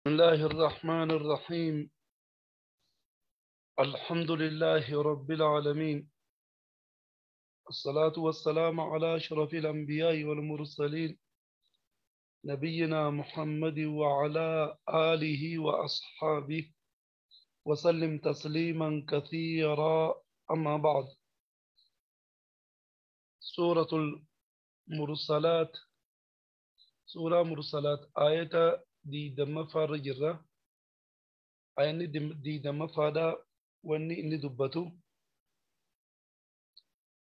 الله الرحمن الرحيم. الحمد لله رب العالمين، الصلاة والسلام على أشرف الأنبياء والمرسلين، نبينا محمد وعلى آله وأصحابه وسلم تسليما كثيرا. أما بعد، سورة المرسلات، سورة مرسلات آية دي دم فارجرة، آية دي دم فادا واني إني دبتو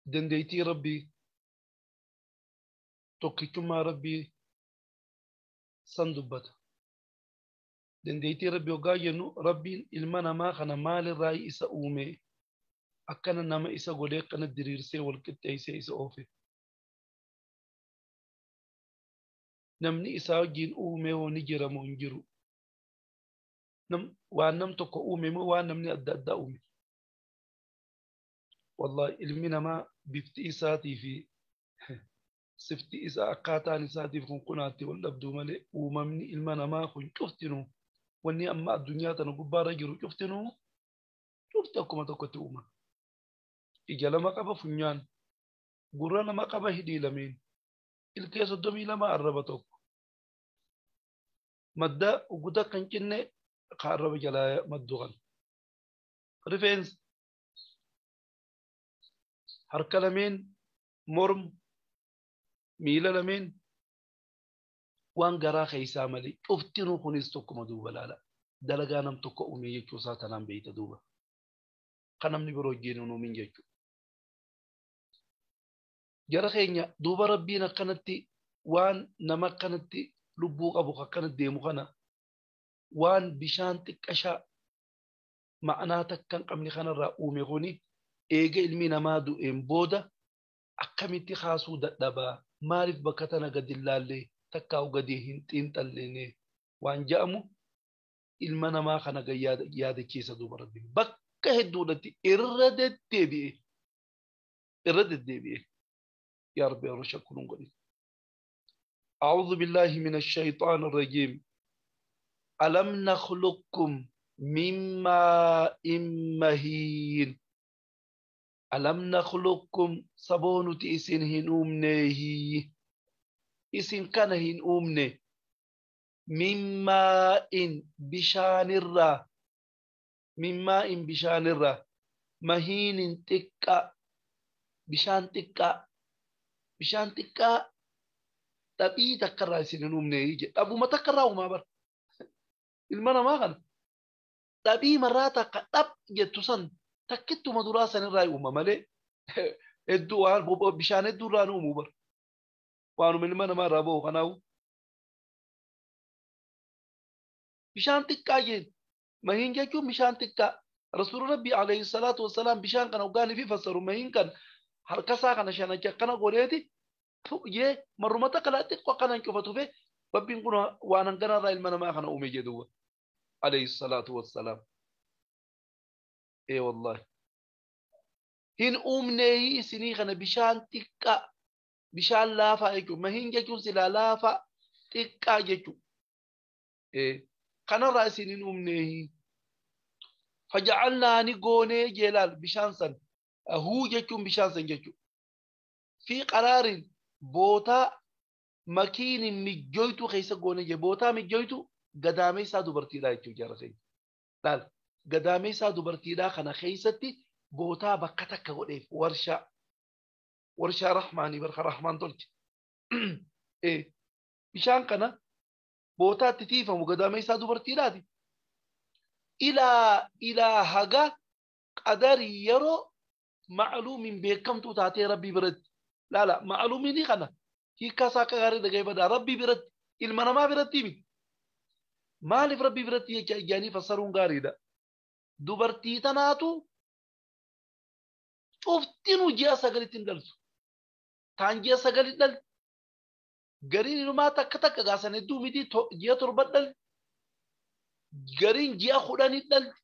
دنديتي ربي توكيتما ربي سندبت دنديتي ربي وقاينو ربي المنا ما خنا مال الرأي إسا أومي أكنا نما إسا قوليق أنا الدريرسي والكتايسي إسا أوفي نمني إسا جين أومي ونجر مونجرو نم وان تكو أومي مو وان نمني أدى أدى أومي. والله المنا ما بفتي إساتي في سفتي إسا أقاتاني ساتي في قناتي والأبدو مالي وممني المنا ما خن شفتنو واني أما الدنيا تنقبارا جرو شفتنو شفتكم تكو تؤمن إجا لما قبا فنيان قرى لما قبا هدي لمين الكيس الدمي لما أربتوك مدى وقدا كنكني قارب جلايا مدوغن ريفينس حركة لمين مرم ميلا لمين وان قرا خيسا مالي افتنو خنيستوكم دوبا لا لا دلقانم تكو أمي يكو ساتنام بيت دوبا قنم نبرو جينونو من يكو جرى خينيا دوبا ربينا قنتي وان نما قنتي لبوغ أبو قنت ديمو قنا وان بشان تكشا معناتك كان قمني خنا رأومي غني إيجا إلمي نمادو إن بودا أكمتي خاسو دبا مالف بكتنا قد اللالي تكاو قد هنتين تليني وان جأمو إلمنا ما خنا قيادة كيسة دوبا ربي بكة هدولتي إردت تبي إردت تبي يا ربي رشكرون قليل. أعوذ بالله من الشيطان الرجيم. ألم نخلقكم من ماء مهين. ألم نخلقكم سبونو تيسين هنومنه إسين كان هنومنه من ماء بشان الرا من ماء بشان الرا مهين تكا بشان تكا بشان تكا تبي تكرر إسين هنومنه يجي أبو ما تكرر وما بر المنا ما غن تبي مرات تب يتوسن تكتو مدرسة الرأي وما مالي الدوار بشان الدوران ومبر وانو من المنا ما رابو خناو بشان تكاين ما هين جاكو بشان تكا رسول ربي عليه الصلاة والسلام بشان كان وقاني في فسر ما هين كان هركسا كان عشان كان غوريتي يه مرمتا كلا تقوى كان كفتو في ربي نقول وانا كان رأي المنا ما خنا أمي جدوه عليه الصلاة والسلام. اي والله هن أمني سني خنا بشان تكا بشان لافا يجو ما هن جاكو سلا لافا تكا جاكو إيه خنا رأسين أمني فجعلنا نقوني جلال بشان سن هو جاكو بشان سن جاكو في قرار بوتا مكين مجويتو خيسا قوني جي بوتا مجويتو قدامي سادو برتيلا يجو جارخي لال قدامي سادو برتيلا خنا خيستي بوتا بكتك وديف ورشا ورشا رحماني برخ رحمن تلك إيه بشان كنا بوتا تتيفا وقدامي سادو برتيلا دي إلى هجا قدر يرو معلوم بكم تاتي ربي برد لا لا معلومين خنا هي كاساكا غاري دغاي بدا ربي برد المنا ما برد تيمي مالف ربي برد يعني فسرون غاري دا دبرتي تناتو شفتنو جيا سغلتين دلسو تان جيا سغلت دل غرين ما تك تك غاسن دو ميدي جيا تربدل غرين جيا خداني دل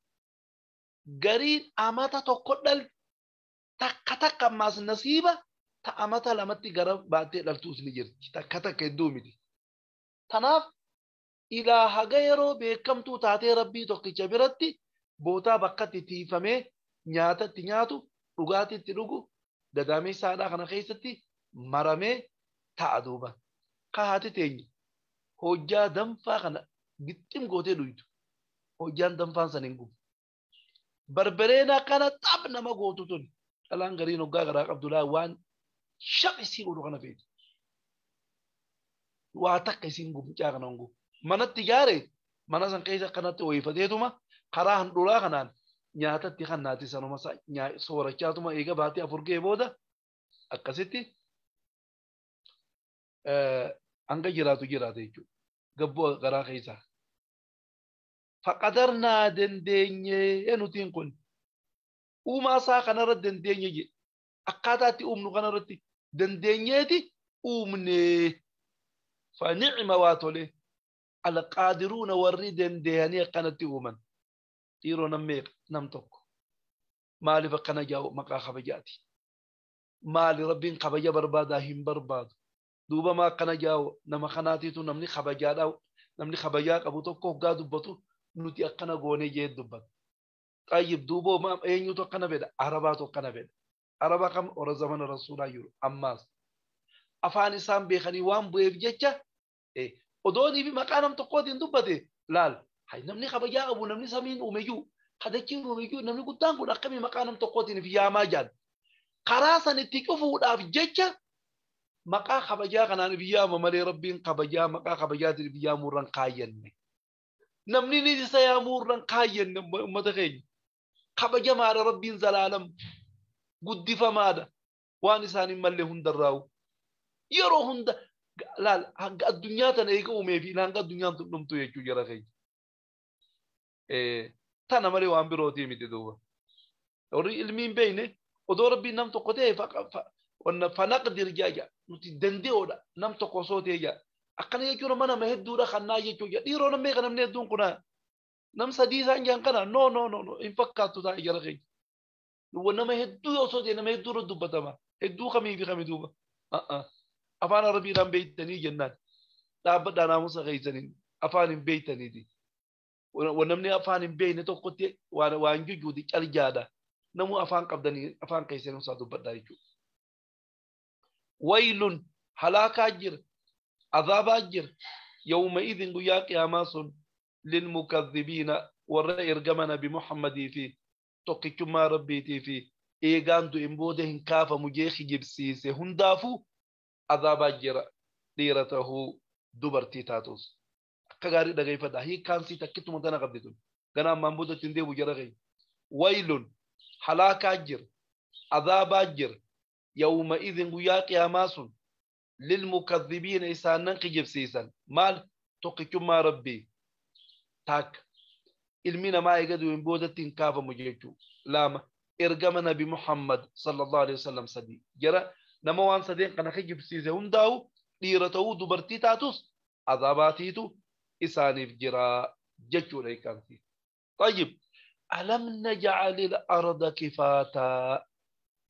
غرين اماتا توكدل تك تك ماس نصيبه تا اماتا لمتي غرب باتي دلتوس نجر تك تك دو ميدي تناف Ilaa haga yeroo beekamtuu taatee rabbii tokkicha biratti bootaa bakkatti tiifamee nyaatatti nyaatu dhugaatiitti dhugu gadaameessaadhaa kana keessatti maramee ta'a duuba. Kahaati teenya hojjaa danfaa kana gixxim gootee dhuytu. Hojjaan danfaan san hin gubu. Barbareen akkana xab nama gootu tun dhalaan gariin hoggaa garaa qabdu laa waan shaq isii godhu kana feeti. Waa takka isiin gumcaa kana hin gubu. Manatti ijaare mana san keessa akkanatti ooyifateetuma karaa handhuraa kanaan nyaatatti kan naati sanuma soorachaatuma eega baatee 4 ga'e booda akkasitti hanga jiraatu jiraate jechuudha. Gabboo garaa keessaa. Faqadarnaa dandeenyee nutiin kun uumaa isaa kanarra dandeenye jedhe akkaataa itti uumnu kanarratti dandeenyeeti uumnee fa ni'ma waa tole alqaadiruuna warri dandeeyanii akkanatti uuman dhiiroo nam meeqa nam tokko maaliif akkana jaa'u maqaa kabajaati maali rabbiin kabaja barbaadaa hin barbaadu duuba maa akkana jaa'u nama kanaatiitu namni kabajaadhaa namni kabajaa qabu tokko hoggaa dubbatu nuti akkana goonee jee dubbatu. Xayyib duuboo eenyutu akkana fedha? Arabaatu akkana fedha. Araba kam ora zamana rasuulaa jiru ammaas. Afaan isaan beekanii waan bu'eef jecha odoonii fi maqaa nam tokkootiin dubbate laal. Hay namni kabajaa qabu namni samiin uumeyyuu kadachiin uumeyyuu namni guddaan kun akkamii maqaa nam tokkootiin fi yaamaa jaan. Karaa san itti cufuudhaaf jecha maqaa kabajaa kanaan fi yaama malee rabbiin kabajaa maqaa kabajaatiin fi yaamuurraan kaayyanne. Namni ni isa yaamuurraan kaayyanne uummata keenya. Kabajamaadha rabbiin zalaalam guddifamaadha waan isaan hin malle hundarraa'u. Yeroo hunda laal hanga addunyaa tana eega uumee fi hanga addunyaan tun dhumtu jechuu jara keenya. Tana malee waan birootii miti duuba. Warri ilmi hin beekne odoo rabbiin nam tokko ta'e fanaqdir jaa nuti dandee'oodha nam tokko osoo ta'e jaa. Akkana jechuun nama nama hedduudha kannaa jechuudha. Dhiiroo namni meeqa namni hedduun kunaa nam sadii isaan jaan kana no no no no hin fakkaattu taa'e jara keenya. Nama hedduu osoo ta'e nama hedduu irra dubbatama. Hedduu kamii fi kamii duuba. Afaan Arabiidhaan beektanii jennaan. Dhaabbadhaa naamusa keessaniin afaan hin beektaniiti. Namni afaan hin beekne tokkotti waan jujuuti caljaadha. Namuu afaan qabdanii afaan keessanii isaa dubbadhaa jechuudha. Waylun halaakaa jira. عذاب أجر يومئذ قيا قياماس للمكذبين ورئ بمحمد في تقكما ربيتي في إيغاندو إمبوده كافة مجيخ جبسيسي هندافو عذاب أجر ديرته دبرتي تاتوس كغاري دغيفة دا هي كان سي تكتو مدانا قبضتون غنا مامبودة تنديبو جرغي ويل حلاك أجر عذاب أجر يومئذ قيا قياماس للمكذبين إسانن قجبسيسان مال تقكما ربي تاك ilmi namaa eega du'een boodatti hin kaafamu jechuu. Lama, ergama Nabi Muhammad sallallahu alaihi wasallam. Sadii, jara nama waan sadeen kana kijibsiise hundaa'u dhiira ta'uu dubartii taatus azabaatiitu isaaniif jira jechuudha hiikamti. طيب ألم نجعل الأرض كفاتا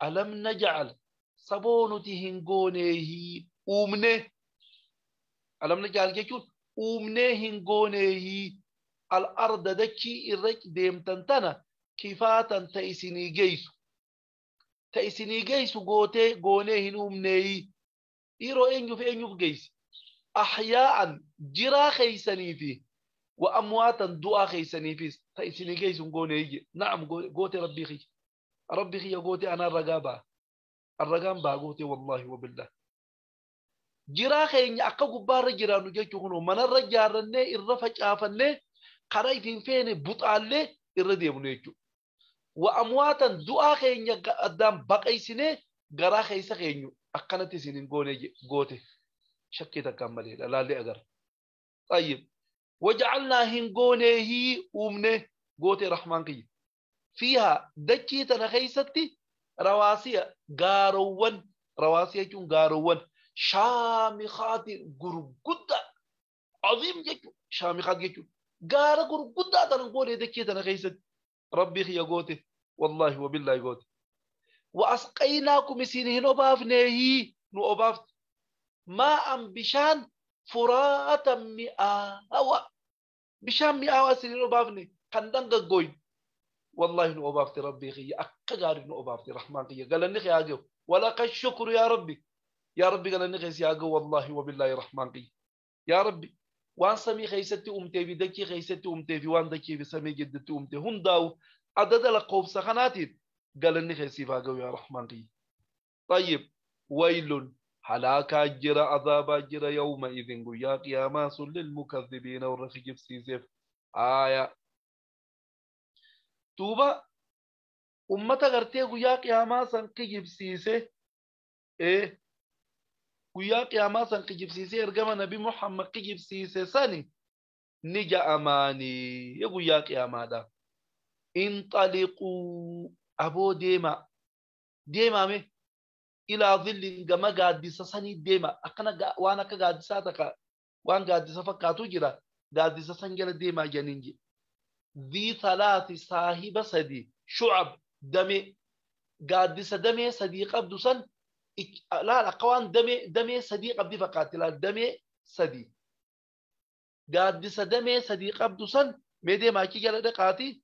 ألم نجعل saboonoti hin gooneehi uumne ألم نجعل jechuun uumnee hin gooneehi الأرض dachii irra deemtan tana kifaatan ta isinii geessu ta isinii geessu gootee goonee hin uumneeyi dhiiroo eenyuuf eenyuuf geessi ahyaa'an jiraa keeysanii fi wa amwaatan du'aa keeysaniifis ta isinii geessu hin gooneeyyi. Na'am goote rabbii kiyya rabbii kiyya goote anaan ragaa ba'a arragaan ba'a goote wallaahi wabillah jiraa keenya akka gubbaarra jiraannu jechuu kunoo manarra ijaarrannee irra facaafannee karaa ittiin feene buxaallee irra deemnu jechuudha. Wa amwaatan du'aa keenya addaan baqaysinee garaa keessa keenyu akkanatti isin hin goone goote shakkii takkaan maleedha laallee agarra. طيب وجعلنا hin gooneehii uumne goote rahmaan kiyya. Fiihaa dachii tana keessatti rawaasiya gaarowwan rawaasiya jechuun gaarowwan shaamikaati gurguddaa aziim jechuudha shaamikaat jechuudha. Gaara gurguddaa tana goone dachii tana keessatti rabbii kiyya goote wallaahi wabillaahi goote. Wa asqaynaakum isin hin obaafneehii nu obaafte maa'an bishaan Furaata mi'aawa. Bishaan mi'aawaa isin obaafne kan dhangaggooyin. Wallaahi nu obaafte Rabbii kiyya akka gaarii nu obaafte Rahmaan kiyya galanni kee haa gahu. Walaka shukru yaa Rabbi. Yaa Rabbi galanni kee si haa gahu wallaahi wabillaahi Rahmaan kiyya. Yaa Rabbi waan samii keessatti uumtee fi dachii keessatti uumtee fi waan dachii fi samii gidduutti uumte hundaa'u adada lakkoofsa kanaatiin galanni kee siif haa gahu yaa Rahmaan kiyya. طيب ويل هلاكا جرى عذابا جرى يومئذ قيا قياما للمكذبين والرخجب سيزف آية توبة أمتا غرتي قيا قياما سنقجب سيسه إيه قيا قياما سنقجب سيسه إرقام نبي محمد قجب سيسه ساني نجا أماني يقيا قياما دا انطلقوا أبو ديما ديما مي إلى ظل جما قادسة سني ديما أكنا وأنا كقادسة تكا وأنا قادسة فكاتو جرا قادسة سنجل ديما جنينجي ذي ثلاث صاحب سدي شعب دمي قادسة دمي صديق عبد سن لا لا قوان دمي دمي صديق عبد فقاتل دمي سدي قادسة دمي صديق عبد سن مدي ما كي جل دقاتي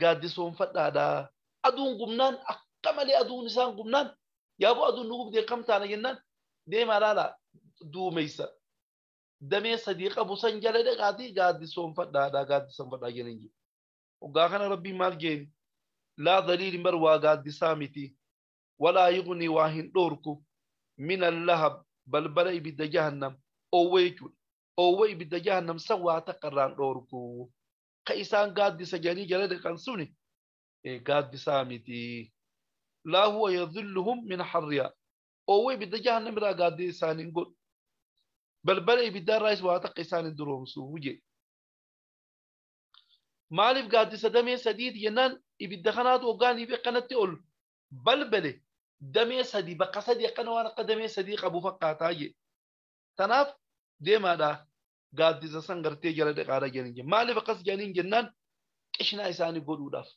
قادسون فتادا أدون قمنان أكمل أدون إنسان قمنان يا أبو أدون نقوم دي كم تانا جنان ديما لا لا دو ميسا دمي صديق أبو سنجل دقاتي قادسون فتادا قادسون فتادا جنينجي وقاخنا ربي مال جين لا ذليل مروى قادسامتي ولا يغني واهن دوركو من اللهب بل بل بد جهنم أو ويجول أو وي بد جهنم سوى تقران دوركو كإسان قادس جاني جلد قنصوني إيه قادسامتي لا هو يذلهم من حريا أو وي بد جهنم را قادسان نقول بل بل بد الرئيس واتقسان دروم سوجي مالف قادسة دمي سديد ينان إبدا خنات وقاني بقنات تقول بلبلة دمي سدي بقى سدي قنوان قدمي صديق أبو فقاتاجي تناف ديما دا قادسة سنغرتي جلد قارا جنين مالف قص جنين جنان إشنا إساني قولوا داف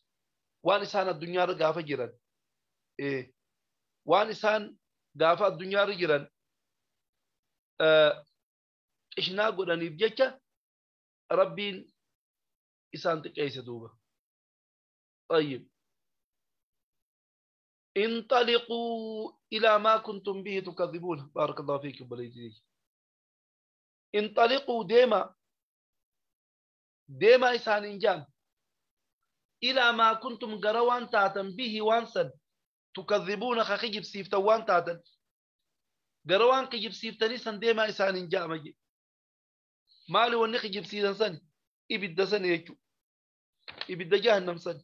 وان إسان الدنيا رقافة جيران إيه وان إسان قافة الدنيا رجيران إشنا قولاني بجيكا ربين إسان تقيس دوبا. طيب انطلقوا إلى ما كنتم به تكذبون. بارك الله فيكم بليتي. انطلقوا ديما ديما إسان إنجان إلى ما كنتم قروان تاتن به وانسا تكذبون خخجب سيفتوان تاتن قروان قجب سيفتني سن ديما إسان إنجان مالي ونخجب سيدن سن إبدا سن يجو إبدا جهنم سن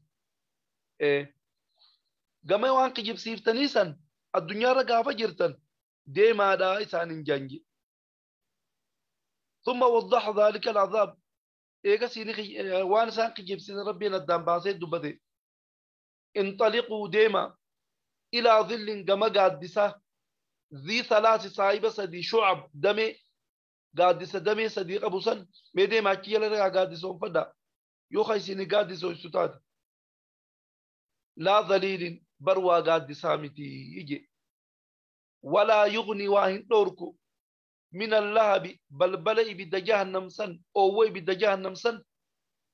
إيه قمي وان قجب سيفتني سن الدنيا رقافة جرتن ديما دا إسان إنجان. ثم وضح ذلك العذاب إيجا سيني وان سان قجب سين ربنا الدام باسي دبتي. انطلقوا ديما إلى ظل قم قادسة ذي ثلاث صاحبة سدي شعب دمي قادسة دمي صديق أبو سن ميدي ما كيلا رقا قادسون فدا يوخي سيني قادسو استطاد لا ظليل بروا قادسامتي يجي ولا يغني واهن دوركو من اللهب بل بل بد جهنم سن أو وي بد جهنم سن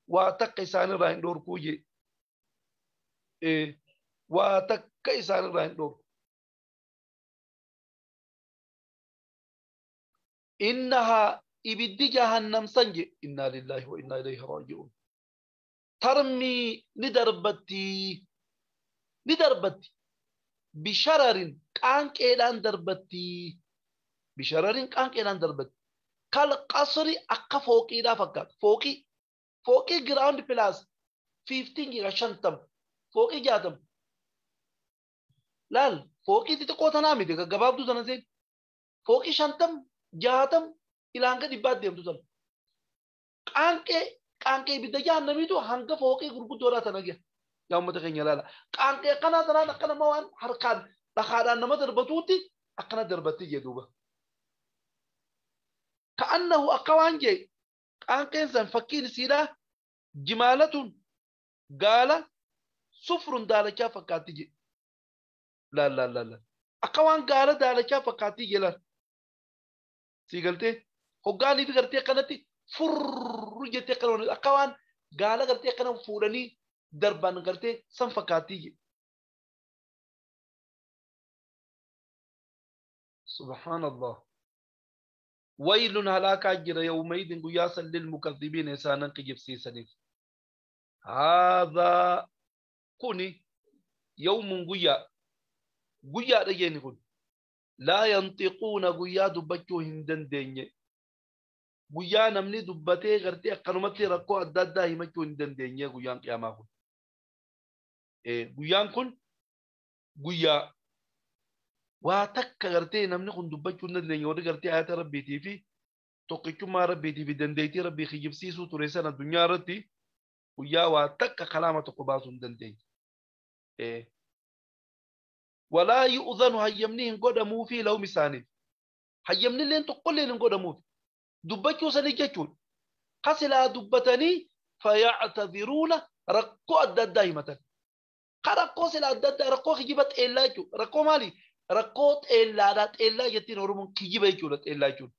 واتقي سان راين دوركو جي إيه واتقي سان راين دوركو. إنها إبد جهنم سنجي إنا لله وإنا إليه راجعون. ترمي ندربتي ندربتي بشرر كان دربتي بشرر كان كيلان دربت كالقصر أكا فوقي دا فكات فوقي فوقي جراوند بلاس 15 جيجا شنتم فوقي جاتم لال فوقي تتقو تنامي دي قباب دو تنزين فوقي شنتم جاتم إلى هنگا دبات ديم تو تن كان كي بدا جهنمي تو هنگا فوقي غربو دورا تنگي يا أمة خينيا لالا كان كي قنا تنانا قنا موان حركان لخادان نما دربتوتي أقنا دربتي جدوبا كأنه أقوانجي كان كنسان فكين سيلا جمالة قال صفر دالكا فكاتي لا لا لا لا أقوان قال دالكا فكاتي لا سيقلتي Hoggaanii fi gartee akkanatti furru jettee akkana akka waan gaala gartee akkana fuudhanii darban gartee san fakkaattii jedhe. Subhaanallah. Waylun halaakaa jira yawmaidin guyyaa san lilmukadhibiina isaanan kijibsiisaniif. Haadhaa kuni yawmun guyyaa guyyaadha jeeni kun. Laa yanxiquuna guyyaa dubbachuu hin dandeenye. Guyyaa namni dubbatee gartee akkanumatti rakkoo adda addaa himachuu hin dandeenye guyyaan qiyaamaa kun. Guyyaan kun guyyaa waa takka gartee namni kun dubbachuu hin dandeenye warri gartee ayata rabbiitii fi tokkichummaa rabbiitii fi dandeettii rabbii kijibsiisuu ture sana addunyaa irratti guyyaa waa takka kalaama tokko baasuu hin dandeenye. Walaa yu'zanu hayyamni hin godhamuufi lahum isaaniif. Hayyamni illeen tokkolleen hin godhamuufi. Dubbachuu sanii jechuudha. Kasilaa dubbatanii fayactadiruuna rakkoo adda addaa himatan. Ka rakkoo sila adda addaa rakkoo kijiba xeellaa jechuudha. Rakkoo maali? Rakkoo xeellaadha. Xeellaa jettiin Oromoon kijiba jechuudha xeellaa jechuudha.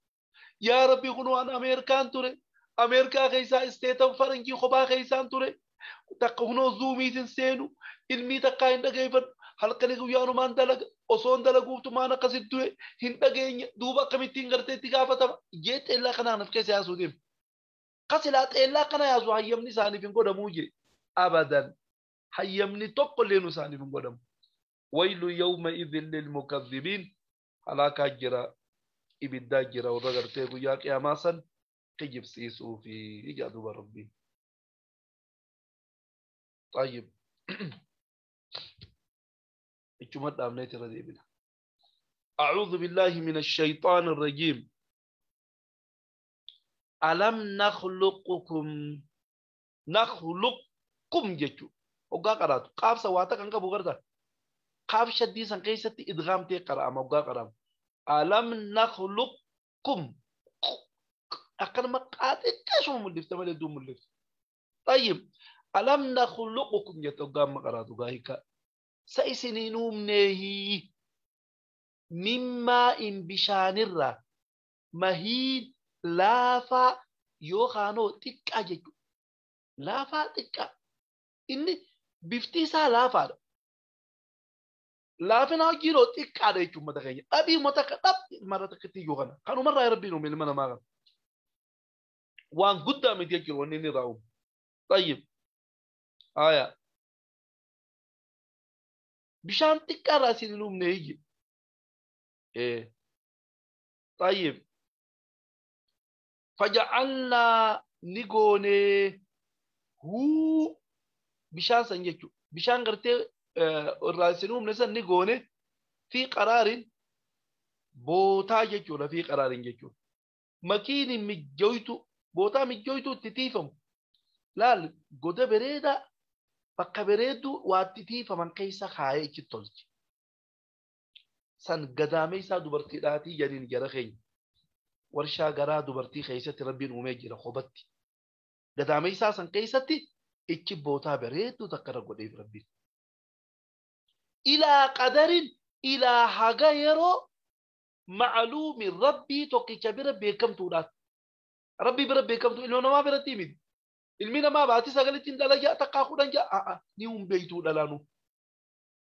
Yaa Rabbi kun waan Ameerikaan ture. Ameerikaa keessaa isteetan faranjii kophaa keessaan ture. Takka kunoo zuumiitiin seenu ilmii takkaa hin dhageeffadhu. Halkanii guyyaanumaan dalaga osoon dalaguuftumaan akkasitti du'e hin dhageenye duuba akkamittiin gartee itti gaafatama jee xeellaa kanaan of keessa yaasuu deema. Kasilaa xeellaa kana yaasu hayyamni isaaniif hin godhamuu jee abadan hayyamni tokko illee isaaniif hin godhamu. Waylu yawma idhin lilmukadhibiin halaakaa jira ibiddaa jira warra gartee guyyaa qiyaamaa san kijibsiisuu fi ija duuba rabbiin. طيب أعوذ بالله من الشيطان الرجيم. ألم نخلقكم نخلقكم جتو وقا قرأت قاف سواتا كان قبو قرأت قاف شدي سن قيستي إدغام تي قرأ ما وقا قرأ ألم نخلقكم أقل ما قاتل كشو ملفت ما لدو ملفت. طيب ألم نخلقكم جتو قام ما قرأت وقا سيسنين أمنيه مما إن بشانرة مهيد لافا يوخانو تكا جيكو لافا تكا إني بفتيسا لافا لافنا جيرو تكا ريكو متغير أبي متكا أب مرة تكتي يوخانا كانوا مرة يربينو من المنا ماغا وان قدام يتيجر ونيني راو. طيب آية bishaan xiqqaarraa isin hin uumne iyyi. طيب فجعلنا ni goone huu bishaan san jechuudha. Bishaan gartee irraa isin uumne san ni goone fi qaraarin bootaa jechuudha. Fi qaraarin jechuudha. Makiini mijjooytu bootaa mijjooytu itti tiifamu. Laal goda bareedaa bakka bareedduu waa itti tiifaman keessa kaayee itti tolche. San gadaamee isaa dubartiidhaatii jedhaniin jara keenya. Warshaa garaa dubartii keessatti rabbiin uumee jira qobatti. Gadaamee isaa san keessatti ichi bootaa bareedduu takka irra godheef rabbiin. Ilaa qadarin ilaa haga yeroo macluumi rabbii tokkicha bira beekamtuudhaan. Rabbii bira beekamtu ilma namaa biratti miti. Ilmi namaa baatii sagalittiin dhala ja'a takkaa kudhan ja'a ni humbeeytuu dhalaanu.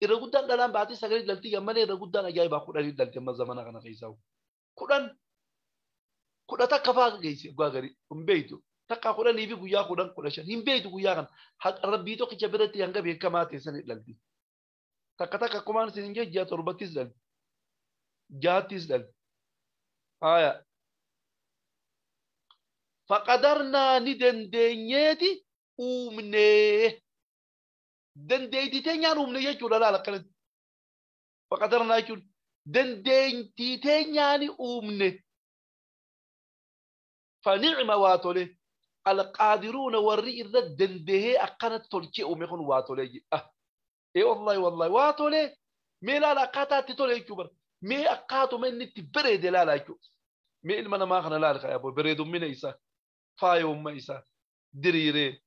Irra guddaan dhalaan baatii sagalit dhalti malee irra guddaan ajaa'ibaa kudhanii dhalti amma zamana kana keessaa. Kudhan kudha takka fa'aa geesse dhugaa garii hin beeytu. Takka kudhanii fi guyyaa kudhan kudha shan hin beeytu guyyaa kana rabbii tokkicha biratti hanga beekamaa ta'e sanii dhalti. Takka takka akkumaan isin hin jee ji'a torbattis dhalti. Jahattis dhalti. Haaya. Faqadarnaa ni dandeenyeeti uumnee. Dandeettii teenyaan uumne jechuudha laala akkanatti. Faqadarnaa jechuun dandeettii teenyaan uumne. Fanicma waa tole. Alqaadiruuna warri irra dandahee akkana tolchee uume kun waa tole jedha. Ee wallahi wallahi waa tole. Mee laala akkaataa itti tole jechuu bara. Mee akkaatuma inni itti bareede laala jechuudha. Mee ilma namaa kana laala kaa'ee bareedummina isaa. Faayummaa isaa diriiree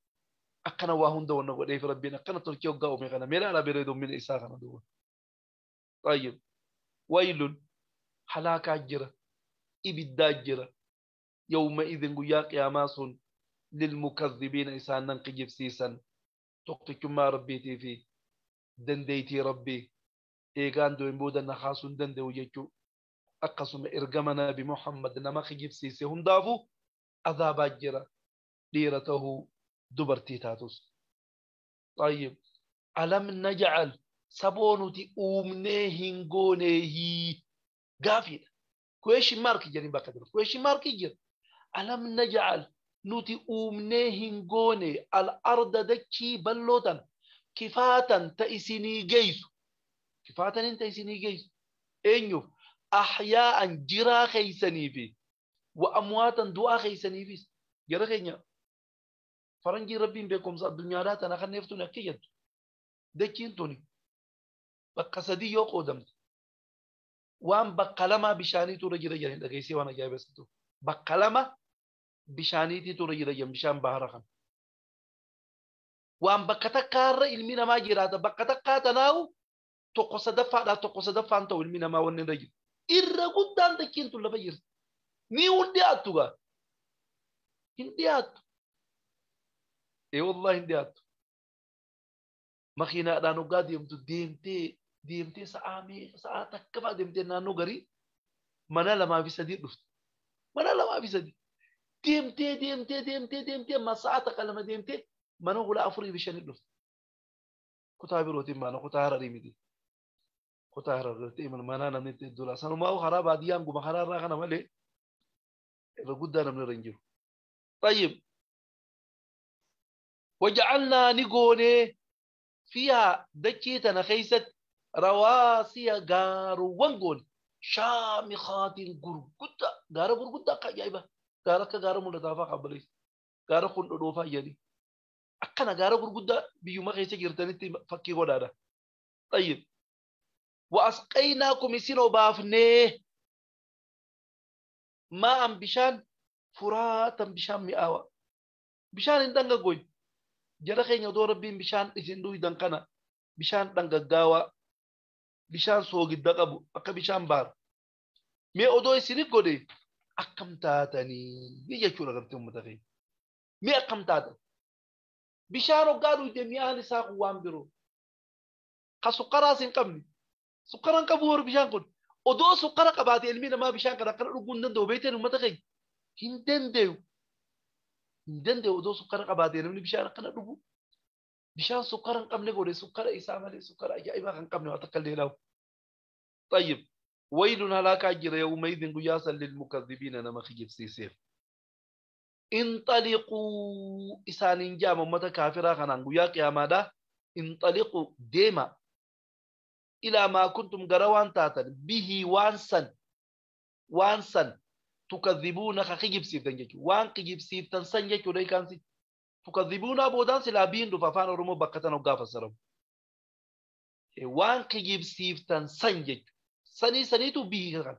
akkana waa hunda wanna godheef rabbiin akkana tolchee hoggaa uume kana mee laala bareedummina isaa kana duuba. Tayyib waylun halaakaa jira ibiddaa jira Yawma idin guyyaa qiyaamaa sun lilmukadhibiina isaan nan kijibsiisan tokkichummaa rabbiitii fi dandeeytii rabbii eegaan du'een booda na kaasuu hin danda'u jechuu akkasuma ergama nabi Muhammad nama kijibsiise hundaafuu azaabaa jira dhiira tahuu dubartii taatus. طيب ألم نجعل saboo nuti uumnee hin gooneehii gaafiidha. Question mark jedhanii bakka jira. Question mark jira. ألم نجعل nuti uumnee hin goone الأرض dachii bal'ootan كفاتا ta isinii geessu. كفاتا ta isinii geessu. Eenyuuf أحياء jiraa keeysanii fi وأمواتا du'aa keeysaniifis. Jara keenya faranjii rabbiin beekumsa addunyaadhaa tana kan neeftuun akka jettu. Dachiin tuni bakka sadii yoo qoodamte waan bakka lama bishaaniitu irra jira jedhanii dhageessee waan ajaa'ibsiisu. Bakka lama bishaaniitiitu irra jira jedhan bishaan bahara kana. Waan bakka takkaarra ilmi namaa jiraata bakka takkaa tanaawu tokko sadaffaadhaa tokko sadaffaan ta'u ilmi namaa wanni irra jiru. Irra guddaan dachiin tun lafa jirti. Ni hin dhiyaattu gaa. Hin dhiyaattu. Ee wallahi hin dhiyaattu. Makiinaadhaan hoggaa deemtu deemtee deemtee sa'aa meeqa sa'aa takka fa'aa deemtee naannoo garii mana lamaa fi sadii dhufte. Mana lamaa fi sadii. Deemtee deemtee deemtee deemtee amma sa'aa takka lama deemtee mana hulaa afurii fi shanii dhufte. Kutaa birootiin baana kutaa hararii miti. Kutaa hararii mana namni itti dura. Sanumaa karaa baadiyyaan guma karaa irraa kana malee irra guddaa namni irra hin jiru. طيب وجعلنا ni goonee فيها dachii tana keessatti رواسي gaaruwwan goone شامخات gurguddaa gaara gurguddaa akka ajaa'iba gaara akka gaara mul'ataa fa'aa qabbaleessa gaara kun dhodhoofaa jedhanii akkana gaara gurguddaa biyyuma keessa jirtanitti fakkii godhaadha. طيب وأسقيناكم isin obaafnee ماء bishaan فراتا bishaan mi'aawa bishaan hin dhangaggoy jara keenya odoo rabbiin bishaan isin dhuydan kana bishaan dhangaggaawaa bishaan soogidda qabu akka bishaan baar mee odoo isinif godhe akkam taatanii jechuudha gartee uummata keenya mee akkam taatan bishaan hoggaa dhuyde mi'aan isaa kun waan biroo ka sukkaraas hin qabne sukkara hin qabu warri bishaan kun odoo sukkara qabaate ilmi namaa bishaan kana akkana dhuguu hin danda'u beektan uummata keenya hin danda'u hin danda'u odoo sukkara qabaate namni bishaan akkana dhugu bishaan sukkara hin qabne godhe sukkara isaa malee sukkara ajaa'ibaa kan qabne waa takka illee laawu. طيب ويل halaakaa jira يومئذ guyyaa san للمكذبين nama kijibsiiseef. انطلقوا isaaniin jaama ummata kaafiraa kanaan guyyaa qiyaamaadhaa انطلقوا deema إلى ما كنتم gara waan taatan به waan san waan san تكذبون ka kijibsiiftan jechuudha waan kijibsiiftan san jechuudha hiikaansi تكذبون boodaan silaa biin dhufa afaan oromoo bakka tana hoggaa fassaramu waan kijibsiiftan san jechuudha sanii saniitu به kan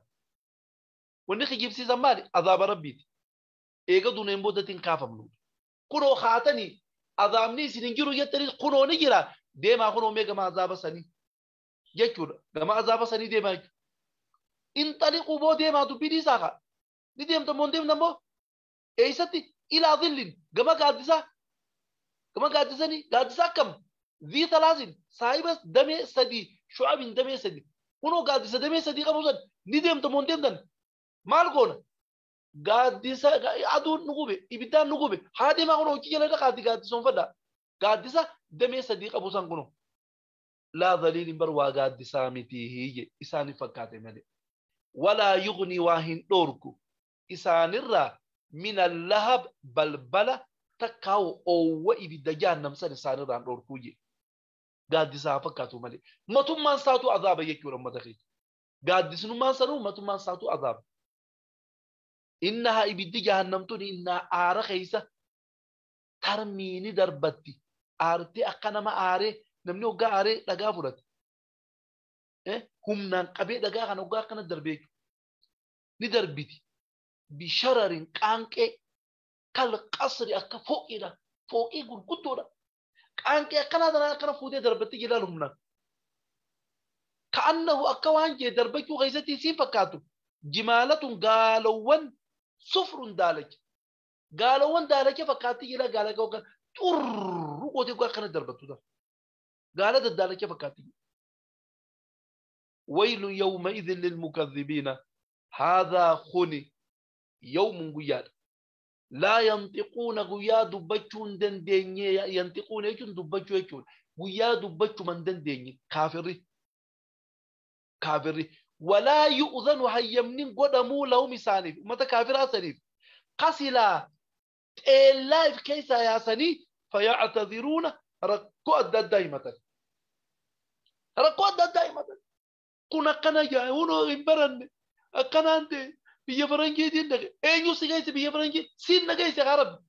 wanni kijibsiisan maali azaaba rabbiiti eega duneen boodatiin kaafamnu kunoo haatanii azaabni isin hin jiru jettanii kunoo ni jira deemaa kunoo mee gama azaaba sanii jechuudha gama azaaba sanii deemaa jechuudha انطلقوا boo deemaa dubbii dhiisaa kaa ni deemta moo hin deemtan boo eessatti إلى ظل gama gaaddisaa gama gaaddisanii gaaddisa akkam ذي ثلاث saahiba damee sadii شعب damee sadii kunoo gaaddisa damee sadii qabu san ni deemta moo hin deemtan maal goona gaaddisa aduun nu gube ibiddaan nu gube haa deemaa kunoo hojii jala dhaqaati gaaddisoonfadha gaaddisa damee sadii qabu san kunoo لا ظليل bar waa gaaddisaa miti hiyye isaaniif fakkaate malee ولا يغني waa hin dhoorku isaanirraa من اللهب balbala takkaawu oowwa ibidda jahannam san isaanirraa hin dhoorkuu je gaaddisaa fakkaatu malee matummaan isaatu azaaba jechuudha ummata keenya gaaddisnummaan sanuu matummaan isaatu azaaba إنها ibiddi jahannamtun innaa aara keessa ترمي ni darbatti aartee akka nama aaree namni hoggaa aaree dhagaa fudhate humnaan qabee dhagaa kana hoggaa akkana darbee ni darbiti بشرر qaanqee كالقصر akka fooqiidha fooqii gurguddoodha qaanqee akkanaa tanaa akkana fuutee darbatti jilaal humnaan كأنه akka waan jee darbachuu keessatti isiin fakkaatu جمالة gaalowwan Sufrun daalacha. Gaalawwan daalacha fakkaatti jira gaala kan xurru gootee akkana darbattu ta'a. Gaala daddaalacha fakkaatti jira. ويل يومئذ للمكذبين هذا خني يوم قياد لا ينطقون قياد دبتشون دنديني ينطقون يجون دبتشو يجون قياد دبتشو من دنديني كافري كافري ولا يؤذن هيمنين قدموا لهم سانيف متى كافر سانيف قسلا إلا في كيسا يا سني فيعتذرون ركو أدى دايمة ركو أدى دايمة كنا كنا جاءونه إمبرن كنا أنت بيا فرنجي دين نج أينو سجايس بيا فرنجي سين نجايس عرب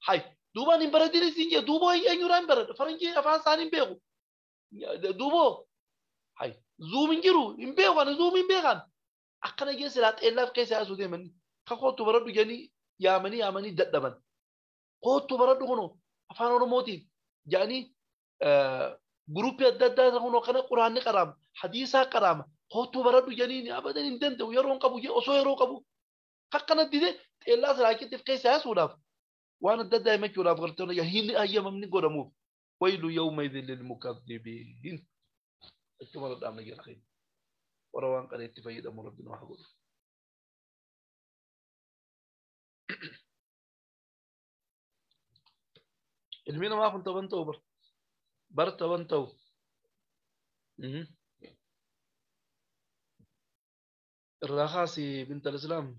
هاي دوبان إمبرن دين سينجا دوبا أينو رام برد فرنجي أفعل سانين بيجو دوبو هاي زوم إنجرو إمبيو أنا زوم إمبيغان أكنا جالس لات إلا في كيس أسودي مني كقوت برد جاني يا مني يا مني ددبن قوت برد هنو أفعل رموتي جاني جروب يدد هنو كنا قرآن قرام حديثا قرام قوت برد جاني أبدا إندنت ويرون قبو جي أصو يرون قبو حقنا ديده إلا سراكي في كيس أسوداف وأنا دد دايما كوراف غرتنا يهين أيام من قرمو ويل يومئذ للمكذبين الكبر الأمن الخير وروان قريت فيد أمر ربنا وحقه المينا ما كنت بنتو بر برت بنتو الرخاصي بنت الإسلام.